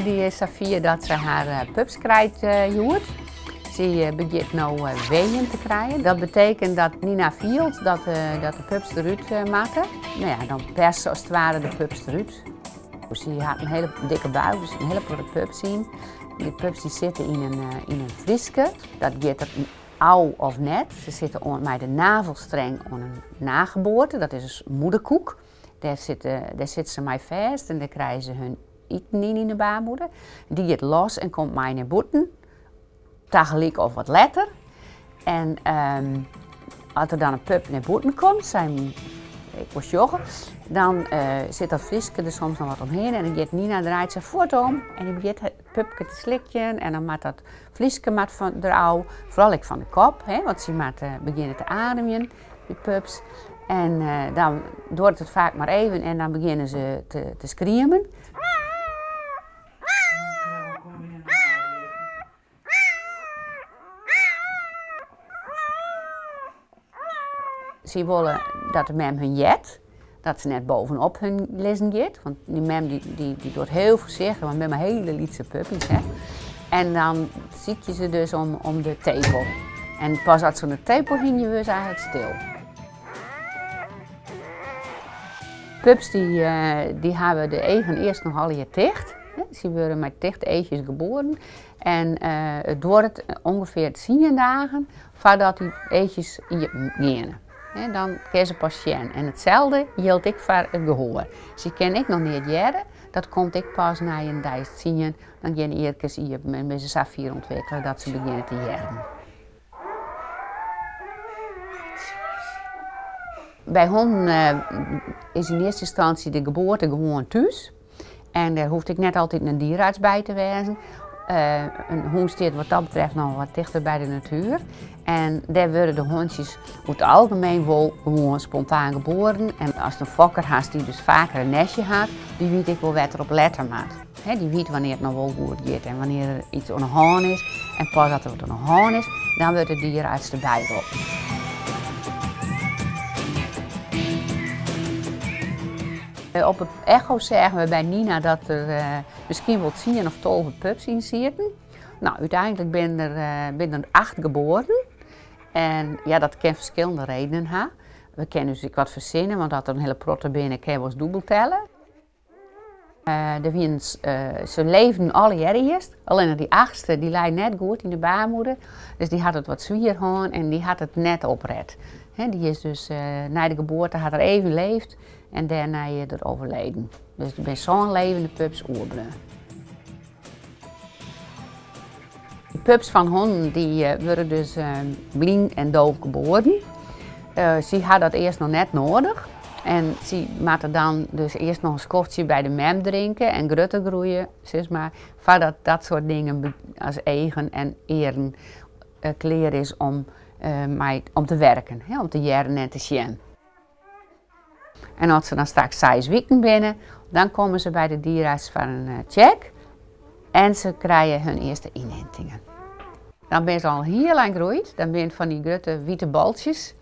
dy is safier dat se har pups krijt hjoed. Sy begjint no weeën te krijen. Dat betekent dat Nina fielt dat de pups derút moatte. No ja, dan perst se as it ware de pups derút. Sy hat in hiele dikke buik, dus in hiele protte pups yn. Dy pups dy sitte yn in flyske. Dat giet der ôf of net. Se sitte oan, mei de navelstreng oan in nageboorte, dat is in moederkoek. Dêr sitte se mei fêst en dêr krije se hun iten yn yn de baarmoeder. Dy giet los en komt mei nei bûten, tagelyk of wat letter. En as der dan in pup nei bûten komt, sei ik wol sjogge, dan sit dat flyske der soms noch wat omhinne en dan giet Nina draait se fuort om en dy begjint it pupke te slikjen en dan moat dat flyske moat fan derôf, foaral ek fan de kop, hè, want sy moat begjinne te ademjen, dy pups. En dan duorret it faak mar even en dan begjinne se te skriemen. Sy wolle dat de mem hun heart, dat se net bovenop hun lizzen giet, want dy mem dy docht hiel foarsichtich, want it binne mar hiele lytse puppies. Hè. En dan sykje se dus om de tepel. En pas as se oan de tepel hingje, wurde se eigentlik stil. Pups dy hawwe de eagen earst noch allegear ticht. Sy wurde mei tichte eachjes geboren. En it duorret ûngefear tsien dagen foardat dy eachjes iepen geane. Dan kinne se pas sjen. En itselde jildt ek foar it gehoar. Sy kinne ek noch neat hearre. Dat komt ek pas nei in dei as tsien. Dan geane de earkes iepen en binne se sa fier ûntwikkele dat se begjinne te hearren. By hûnen is yn earste ynstânsje de geboarte gewoan thús. En dêr hoecht ek net altyd in dierarts by te wêzen. In hûn stiet wat dat betreft noch wat tichter by de natuer. En dêr wurde de hûntsjes oer it algemeen wol gewoan spontaan geboren. En ast in fokker hast dy't dus faker in nestje hat, dy wit ek wol wêr't er op lette moat. Dy wit wannear't it noch wol goed giet en wannear't der yts oan de hân is. En pas as der wat oan de hân is, dan wurdt de dierarts derby roppen. Op 'e echo seagen we by Nina dat der miskien wol tsien of 12 pups yn sieten. No, úteinlik binne der, binne der acht geboren. En ja, dat kin ferskillende redenen ha. We kinne ús ek wat fersinne, want as der in hiele protte binne, kinne we wolris dûbel telle. Der wienen, se leefden allegearre earst, allinnich dy achtste dy lei net goed yn de baarmoeder, dus dy hat it wat swier hân en dy hat it net opret. Dy is dus nei de geboarte hat er even leefd en dêrnei is er overleden. Dus der binne sân levende pups oerbleaun. De pups fan hûnen dy wurde dus blyn en doof geboren. Sy ha dat earst noch net noadich en sy moatte dan dus earst noch in skoftsje by de mem drinke en grutter groeie, sis mar, foardat dat soart dingen as eagen en earen klear is om mei om te werken, om te hearren en te sjen. En as se dan straks seis wiken binne, dan komme se by de dierarts foar in check en se krije hun earste ynintingen. Dan binne se al hiel ein groeid, dan binne it fan dy grutte wite boltsjes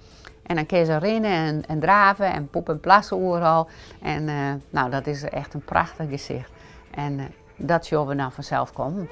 en dan kinne se rinne en drave en poepe en plasse oeral. En no, dat is echt in prachtich gesicht en dat sjogge we dan fansels kommen.